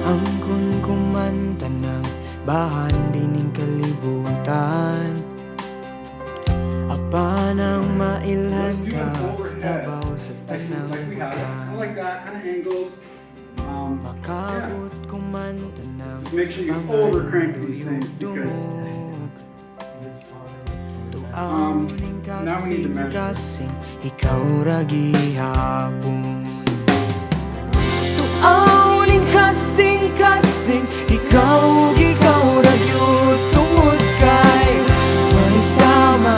Maangkon ko man tanang bahan dining kalibutan, apan ang mailhan Let's do ka an overhead labaw sa tanang like we have it. butang. Kind of like that, kind of angled. Yeah. Makabot ko man tanang Make sure you over crank these things because dumog. Tuaw ning now we need to measure. Kasing-kasing, ikaw ra gihapon. Tuaw ning kasing-kasing, ikaw ug ikaw ra gyud, tungod kay walay sama,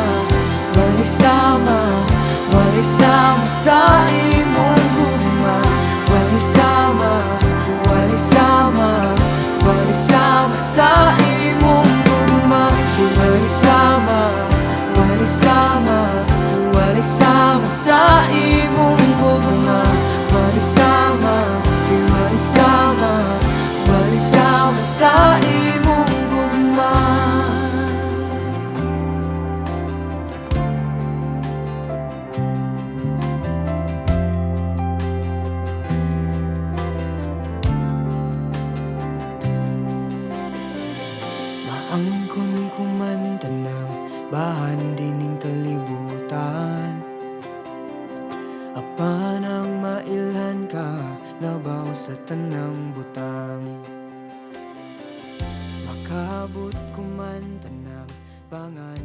walay sama, walay sama sa imong gugma. Walay sama, walay sama, walay sama sa imong gugma. Walay sama, walay sama, walay sama sa imong gugma. Walay sama, kay walay sama, walay sama sa imong gugma. Maangkon ko man tanang bahan dining kalibutan, apan ang mailhan ka labaw sa tanang butang. Makabot ko man tanang pangan